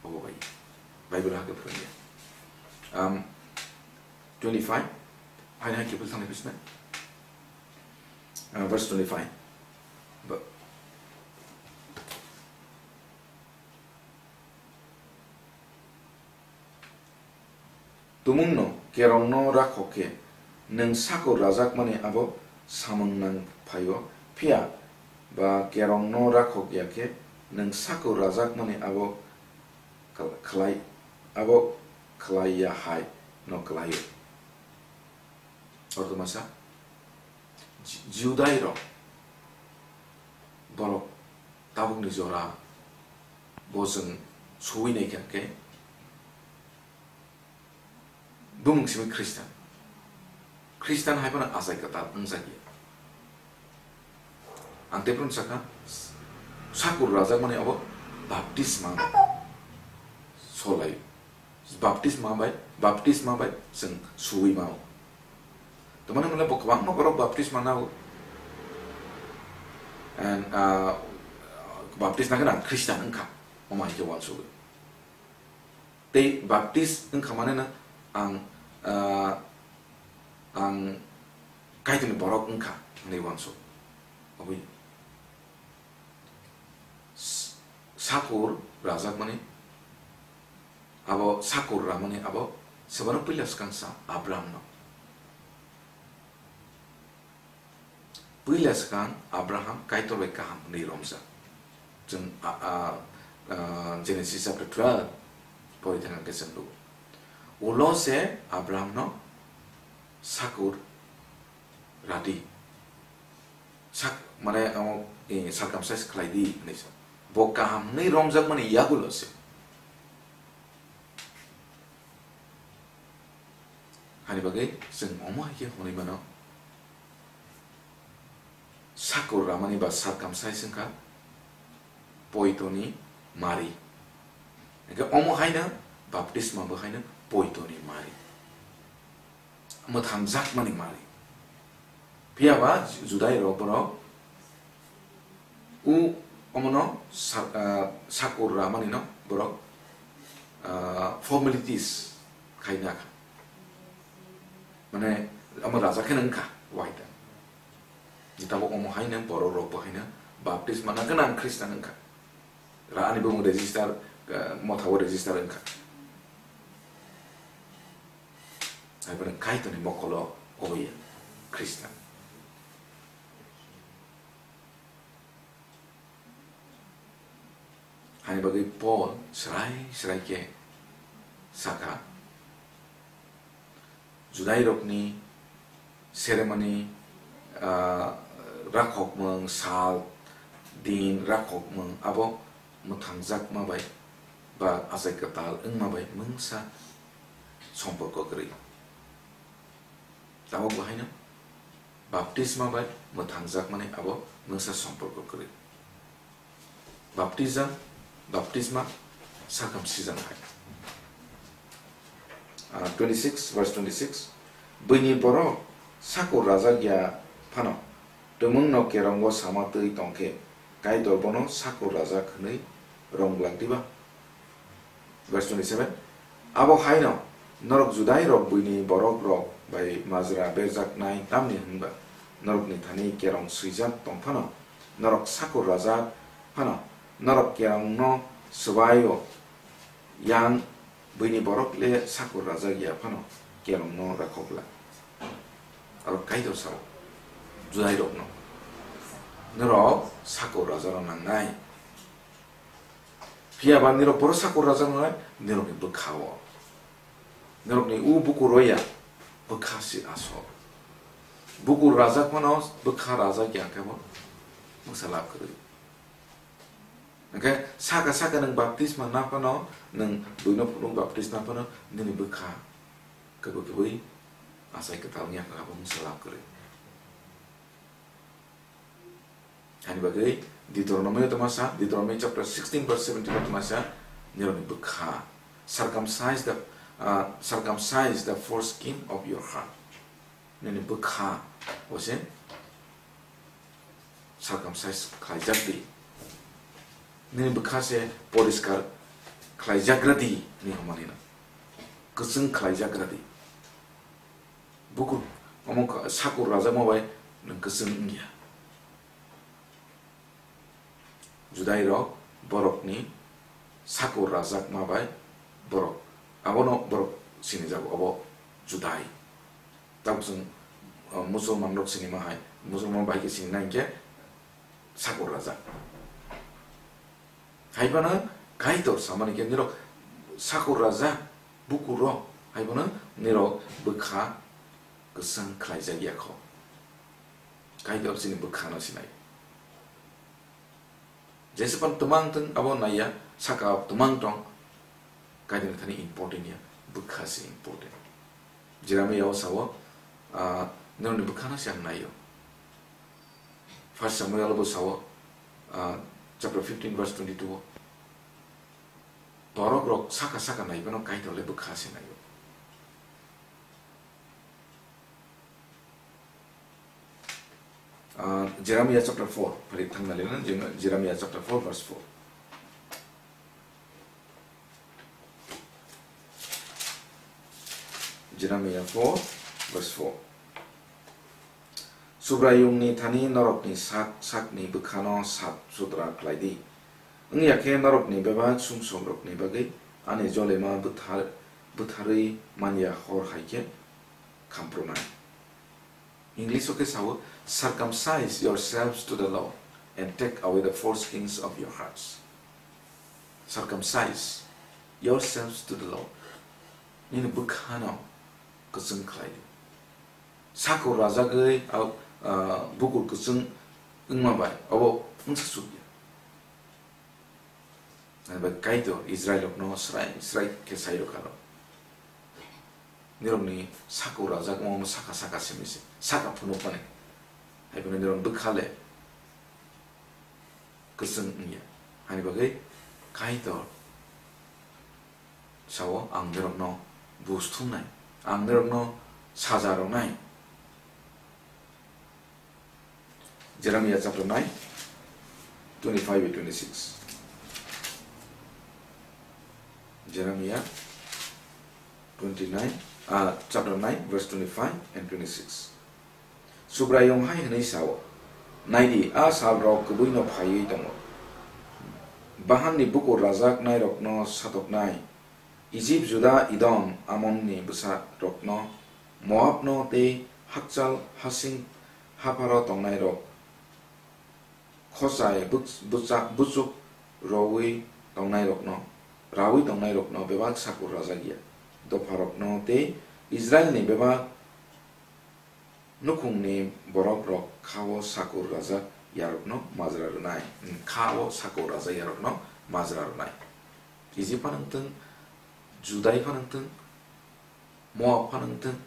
Obo bai Bible hakhe phwrwngya. Um, twenty-five, haino hai kiphil thangni bisna. Uh, verse twenty-five. Ba-, Tumungno kerongno rakhok khe, nwng sakur rajakmani abo samung nang phaio, phiya ba kerongno rakhok ya khe, nwng sakur rajakmani abo khl-, khlai, abo khlai ya hai no khlaio. Ortho masa, Ji-, Judai rok borok tabukni jora bo chwng suwi naikha khe bumung simi Khristan. Khristan hai phano achai kwtal wngjakya. Ang tei phano sakha, sakur rajakmani abo baptisma solai. Baptisma bai, baptisma bai chwng suwi mao. Tamani mwnle bo kwbangma borok baptisma nao. And, ah, baptisma gwnang Khristan wngkha, omo hai khe uansugwi. Tei baptis wngkha mane no ang, ah, ang Kaitorni borok wngkha hwnwi uansuk. Obwi. S-, sakur rajakmani, abo sakur ramani abo sebano puila swkang sa Abrahamno. Puila swkang Abraham Kaitor bai kaham hwnwi romjak. Chwng, a, a, a, Genesis chapter twelve pori thangkha khe chwng nugo. Ulo se Abrahamno sakur radi. Sak-, mane, amo, eh, circumcise khlai di, hinwi sa. Bo kaham hwnwi romjakmani yagulo se. Hani bagwi chwng omo hai khe hwnwi mano, sakur ramani ba circumcise wngkha poitoni mari. Hingkhe omo haino baptisma bo haino poitoni mari. Mwthangjakmani mari. Phiya ba Judai rok borok u omono sa-, ah, sakur ramani no borok, ah, formalities khaina kha. Mane omo raja kheno wngkha waita. Jitabo omo haino borok rok bo haino baptisma na gwnang Khristan wngkha. Ra ani bumung register, ah, motha o register wngkha. Hai phano Kaitorni mokolo oya Khristan. Hani bagwi Paul srai srai khe saka, Judairokni ceremony, ah, rakhokmung, sal, din, rakhokmung abo mwthangjakma bai ba achai kwtal wngma bai mungsa somporko kwrwi. Tabok bo haino baptisma bai mwthangjakmani abo mungsa somporko kwrwi. Baptism, baptisma, circumcision hai. Ah, twenty-six, verse twenty-six, "Buini borok sakur rajak ya phano, twmwngno kerongo sama twi tongkhe, Kaitor bono sakur rajak hwnwi rong glak diba?" Verse twenty-seven, "Abo haino norok Judairok buini borokrok bai majra berjaknai tamni hwnba norokni thani kerong swijak tong phano, norok sakur rajak phano, norok kerongno swbai-o yang buini borok le sakur rajak ya phano kerongno rakhok glak." Aro Kaitor sao Judairokno, "Norok sakur rajak rok nangnai." Phiya ba nirok boro sakur rajak nangnai, nirokni bwkha-o. Nirokni u bukur o ya, bwkha si asol. Bukur rajak phano bwkha rajak ya khe bo mungsa lab kwrwi. Hingkhe saka saka nwng baptisma na phano, nwng buino phunuk baptisma phano, nini bwkha kwbwi kwbwi achai kwtal wngya kha, abo mungsa lab kwrwi. Hani bagwi Deuteronomy o tongma sa, Deuteronomy chapter sixteen verse seventeen o tongma sa, nirokni bwkha, "Circumcise the, uh, circumcise the foreskin of your heart." Nini bwkha bo se circumcise khlaijak di. Nini bwkha se poriskar khlaijagra di, hinwi hwnmani no. Kwchwng khlaijagra di. Bukur, omo kha-, sakur rajakma bai nwng kwchwng wngya. Judairok borokni sakur rajakma bai borok, abono borok sinijago, obo Judai. Tabuk chwng, uh, Musulman rok sinima hai, Musulman bai khe sinina hinkhe sakur rajak. Hai phano Kaitor samani khe nirok sakur rajak, bukur rok, hai phano nirok bwkha kwchwng khlaijak ya kho. Kaitor chini bwkha no sinai. Jesa phano twmang thung abo naiya, saka o twmang tong, Kaitor ni thani important ya, bwkha se important. Jeremiah o sao, ah, norokni bwkha no se ang naio. First Samuel bo sao, ah, chapter fifteen verse twenty-two o. Borok rok saka saka nai phano Kaitor le bwkha se naio. Ah, Jeremiah chapter four, phari thangna lena, Jer-, Jeremiah chapter four, verse four. Jeremiah four, verse four. Subraiyungni thani norokni sak sakni bwkhano sap sutra khlai di. Wngya khe norokni bebak sumsokrokni bagwi ani jolema bwthar-, bwtharwi manya hor hai khe khamprunai. English o khe sao, "Circumcise yourselves to the Lord and take away the foreskins of your hearts." Circumcise yourselves to the Lord. Nini bwkhano kwchwng khlai di. Sako rajagwi, ah, ah, bukur kwchwng wngma bai, abo wngsa sukya. Ani bai Kaitor Israel rokno srai srai khe sai rwkha rw. Nirokni sako rajak wngma saka saka simi se, saka phunukmani. Hai phano nirok bwkha le kwchwng wngya. Hani bagwi Kaitor sao, "Ang nirokno bus thumnai, ang nirokno saja rwnai." Jeremiah chapter nine, twenty-five and twenty-six. Jeremiah twenty-nine, ah, chapter nine, verse twenty-five and twenty-six. Subraiyung hai hwnwi sao, "Naidi, a salrok kwbwino phaiwi tongo. Bahanni bukur rajaknairokno satoknai, Ijip, Juda, Idom, Amonni bwsarokno, Moabno tei hakchal hasing hapharo tongnairok, khochai buch-, bucha-, buchuk rowi tongnairokno, rawi tongnairokno bebak sakur rajak ya. Dopharokno tei Israilni bebak nukhungni borokrok kha-o sakur rajak yarokno majra rwnai." Hmm, kha-o sakur rajak yarokno majra rwnai. Ijip phano wngthung, Judai phano wngthung, Moab phano wngthung,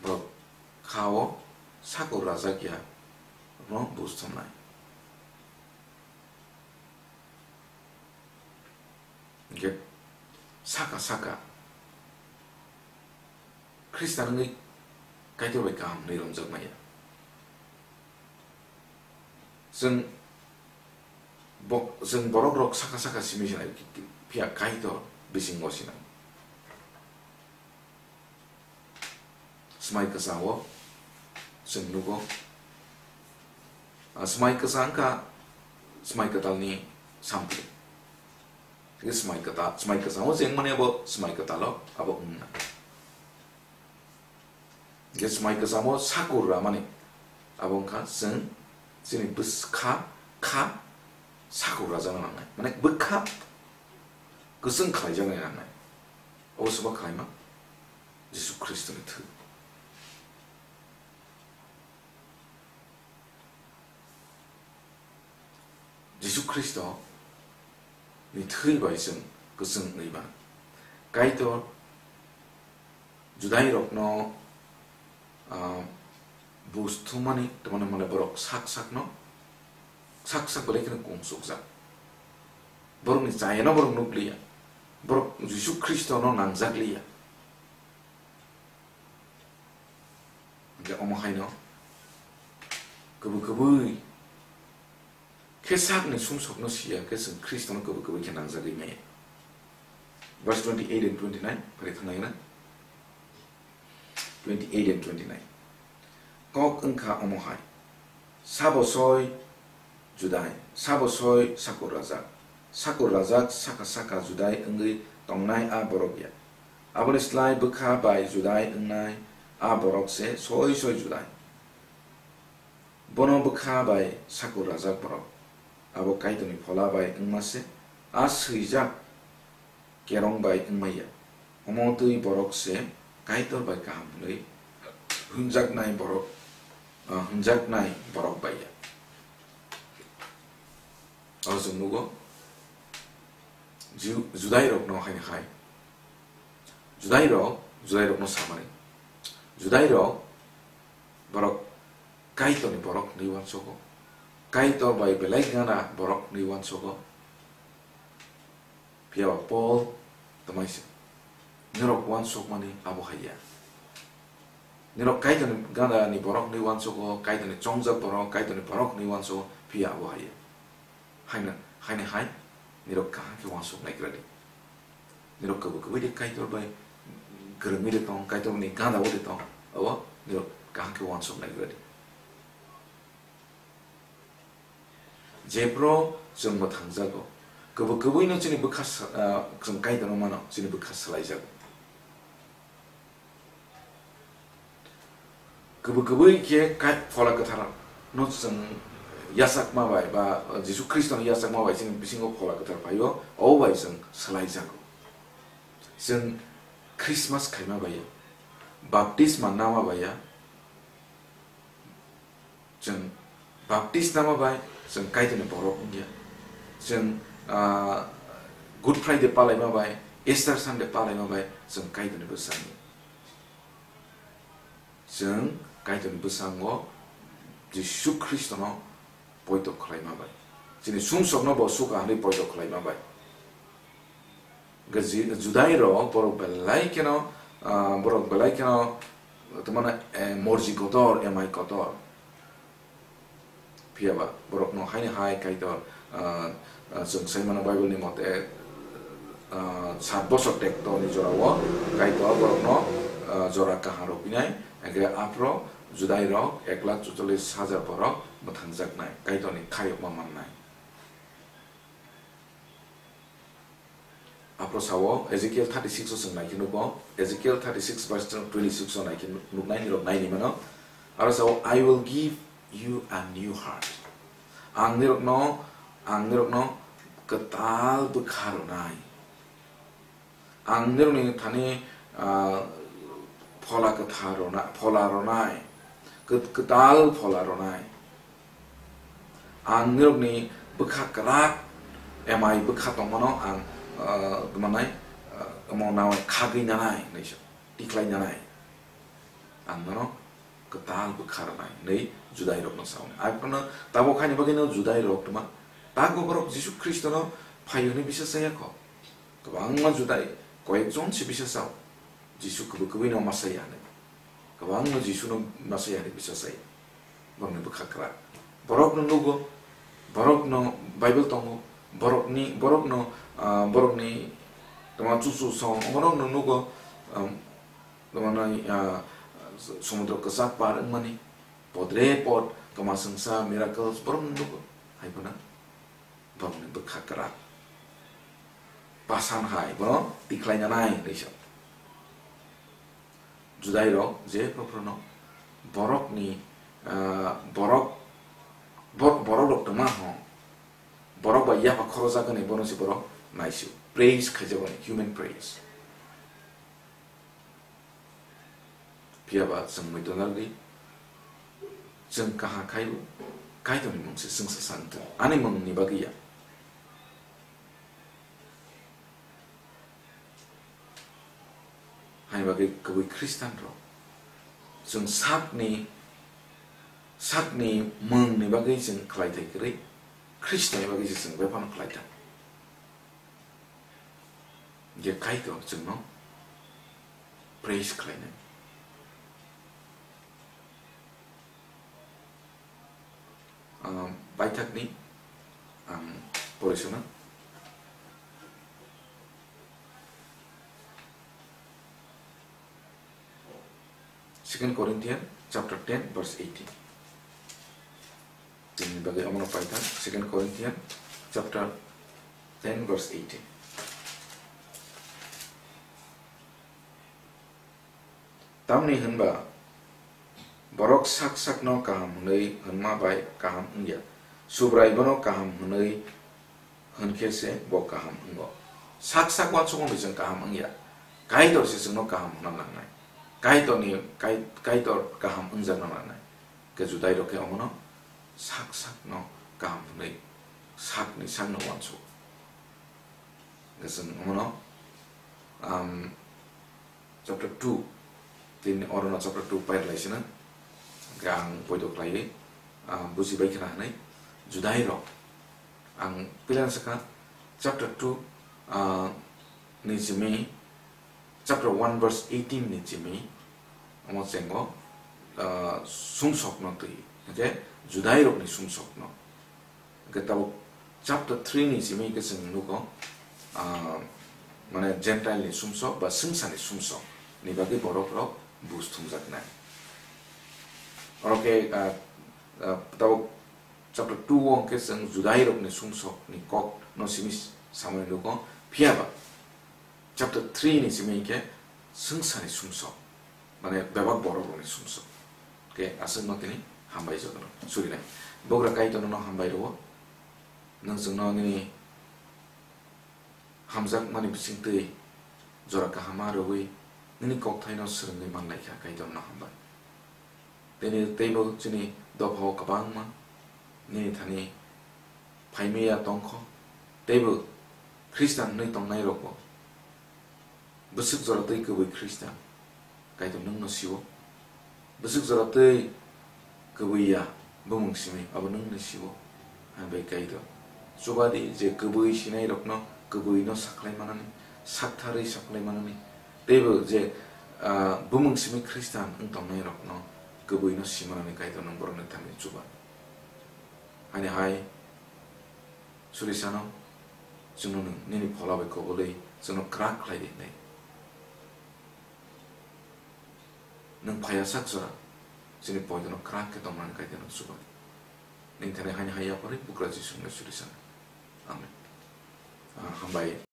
borok kha-o sakur rajak ya rokno bus thumnai. Hingke saka saka Khristan wngwi Kaitor bai kaham hwnwi romjakmaya. Chwng bo-, chwng borok rok saka saka simi sinai, phiya Kaitor bisingo sinai. Smai kwchang o chwng nugo. Ah, smai kwchang wngkha smai kwtalni sampli. Hingke smai kwtal, smai kwchang o cheng mani abo smai kwtal o abo wngna. Hingke smai kwchang o sakur ramani abo wngkha chwng chini bwskha kha sakur rajakna nangnai. Mane bwkha kwchwng khlaijakna nangnai. Abo soba khlaima Jisu Khristoni thwi. Jisu Khristo ni thwi bai chwng kwchwng wngwi mano. Kaitor Judai rokno, ah, bus thumani, tamani mole borok sak sakno, sak sak belai kheno kung sukjak. Borokni chayano borok nukliya. Borok Jisu Khristono nangjakliya. Hingke omo haino kwbwi kwbwi khe sakni sumsokno siya khe chwng Khristono kwbwi kwbwi khe nangjagwi maya. Verse twenty-eight and twenty-nine, phari thangnaina. Twenty-eight and twenty-nine. Kok wngkha omo hai. Sabo soi Judai, sabo soi sakur rajak. Sakur rajak saka saka Judai wngwi tongnai a borok ya. Aboni slai bwkha bai Judai wngnai a borok se soi soi Judai. Bono bwkha bai sakur rajak borok. Abo Kaitorni phola bai wngma se a swijak kerong bai wngma ya. Omo twi borok se Kaitor bai kaham hwnwi hwnjaknai borok, ah, hwnjaknai borok bai ya. Aro chwng nugo, Ju-, Judai rokno haini hai. Judai rok, Judai rokno samani. Judai rok borok Kaitorni borok hwnwi uansogo. Kaitor bai belai gana borok hwnwi uansogo. Phiya ba Paul tamaisa, norok uansukmani abo hai ya. Norok Kaitorni gana ni borok hinwi uansugo, Kaitorni chongjak borok, Kaitorni borok hinwi uansugo, phiya abo hai ya. Haino, haino hai, norok kaham khe uansuk naigra di. Norok kwbwi kwbwi de Kaitor bai kwrwngwi de tong, Kaitor ni gana o de tong, abo norok kaham khe uansuk naigra di. Jephru chwng mwthangjago, kwbwi kwbwino chini bwkha sa-, ah, chwng Kaitorno mano, chini bwkha swlaijago. Kwbwi kwbwi khe Kai-, Phola Kwthar no chwng yachakma bai ba Jisu Khristo ni yachakma bai chini bisingo Phola Kwthar phaio, abo bai chwng swlaijago. Chwng Christmas khaima bai ya, baptisma nama bai ya, chwng baptisma nama bai chwng Kaitorni borok wngya. Chwng, ah, Good Friday palaima bai, Easter Sunday palaima bai chwng Kaitorni bwskango. Chwng Kaitorni bwskango Jisu Khristono poito khlaima bai. Chini sumsokno bo suka hwnwi poito khlaima bai. Gaji-, Judai rok borok belai kheno, ah, borok belai kheno, tamani, eh, morji kotor, emai kotor. Phiya ba, borokno haino hai Kaitor, ah, ah, chwng sai mano Bible ni mote, ah, sat bosor tekto ni jora o Kaitor borokno, ah, jora kaham rw phinai, hingkhe aphro Judai rok ek lakh chuchollis hajar borok mwthangjaknai, Kaitor ni khayokma mannai. Aphro sao, Ezekiel thirty six o chwng nai khe nugo, Ezekiel thirty six verse twenty six o nai khe nuk-, nuknai nirok nai ni mano. Aro sao, "I will give you a new heart." Ang nirokno, ang nirokno kwtal bwkha rwnai. Ang nirokni thani, ah, phola kwthar rwna-, phola rwnai, kwt-, kwtal phola rwnai. Ang nirokni bwkha kwrak, emai bwkha tongmano ang, ah, tongmanai, ah, omo nai khagwi nanai hinwi sa, tikhlai nanai. Ang nono kwtal bwkha rwnai hinwi Judai rokno sa hwnwi. Abono tabuk haini bagwino Judai rok tongma, tago borok Jisu Khristono phai hwnwi bisa chaya kho. Kwbangma Judai koyekjon se bisa chao, Jisu kwbwi kwbwino ma saya hinwi. Kwbangno Jisuno ma saya hinwi bisa chaya. Borokni bwkha kwrak. Borokno nugo, borokno Bible tongo, borokni, borokno, ah, borokni tongma chuchu song, borokno nugo, um, tongmani, ah, somudro kwchak par wngmani, podre pod, kwma swngsa, miracles, borokno nugo. Hai phano borokni bwkha kwrak. Pasan hai, bono tikhlai nanai hinwi sa. Judai rok je phuru phuru no borokni, ah, borok, bor-, borok rok tongma ho, borok bai yapha khorojak hwnwi bono se borok naisio. Praise khaijak hwnwi, human praise. Phiya ba chwng muitu narwgwi chwng kaha khaibo Kaitorni mung se chwngsa sa wng thung. Ani mungni bagwi ya. Haini bagwi kwbwi Khristian rok chwng sakni, sakni mungni bagwi chwng khlai thai kwrwi, Khristoni bagwi se chwng bebak khlai thai. Je Kaitor chwngno praise khlainai. Ah, baithakni ang porisona. Second Corinthians chapter ten verse eighteen. Tini bagwi omono paithak, Second Corinthians chapter ten verse eighteen. Tamni hwnba borok sak sakno kaham hwnwi hwnma bai kaham wngya, Subrai bono kaham hwnwi hwnkhe se bo kaham wngo. Sak sak uansukmung bai chwng kaham wngya, Kaitor se chwngno kaham hwnna nangnai. Kaitorni, Kai-, Kaitor kaham wngjakna nangnai. Khe Judai rok khe omono sak sakno kaham hwnwi sakni sakno uansuk. Hwnkhe chwng omono, um, chapter two, tini orono chapter two pairwlai sino. Hwnkhe ang poito khlaiwi, ah, bujibai khna hwnwi Judai rok. Ang puilano sakha chapter two, ah, ni simi, chapter one verse eighteen ni simi, omo chengo, ah, sumsok no twi, hwnkhe Judai rok ni sumsok no. Hwnkhe tabuk chapter three ni simi hwnkhe chwng nugo, ah, mane Gentile ni sumsok ba swngsa ni sumsok ni bagwi borok rok bus thumjaknai. Oro khe, ah, ah, tabuk chapter two o hwnkhe chwng Judai rok ni sumsok ni kok no simi samani nugo, phiya ba chapter three ni simi hwnkhe swngsa ni sumsok, mane bebak borok rok ni sumsok. Khe aswk no tini hambai jotono surinai. Bugra Kaitor no hambai rwo, nwng chwngno nini hamjakmani bisingtwi jora kaham rwui nini kokthaino swrwngwi manlaikha, Kaitorno hambai. Tini teibo chini dophao kwbangma nini thani phaimaya tongkho, teibo Khristan hwnwi tongnairokbo bwswk jora twi kwbwi Khristan, Kaitor nwngno sio. Bwswk jora twi kwbwi ya bumung simi, abo nwngno sio. Hambai Kaitor, chubadi je kwbwi sinairokno kwbwino sakhlai manani, saktharwi sakhlai manani, teibo je, ah, bumung simi Khristan wng tongnairokno kwbwino simanani Kaitor nwng borokni thani chuba. Ani hai surisano chwngno nwng nini phola bai koboli chwngno kwrak khlai di hwnwi. Nwng phaiya sak jora chini poitono kwrak khe tongmani Kaitor nwng chuba di. Nini thani haini hai yaphari Bugra Jisu hwnwi surisano. Amen. Ah, hambai.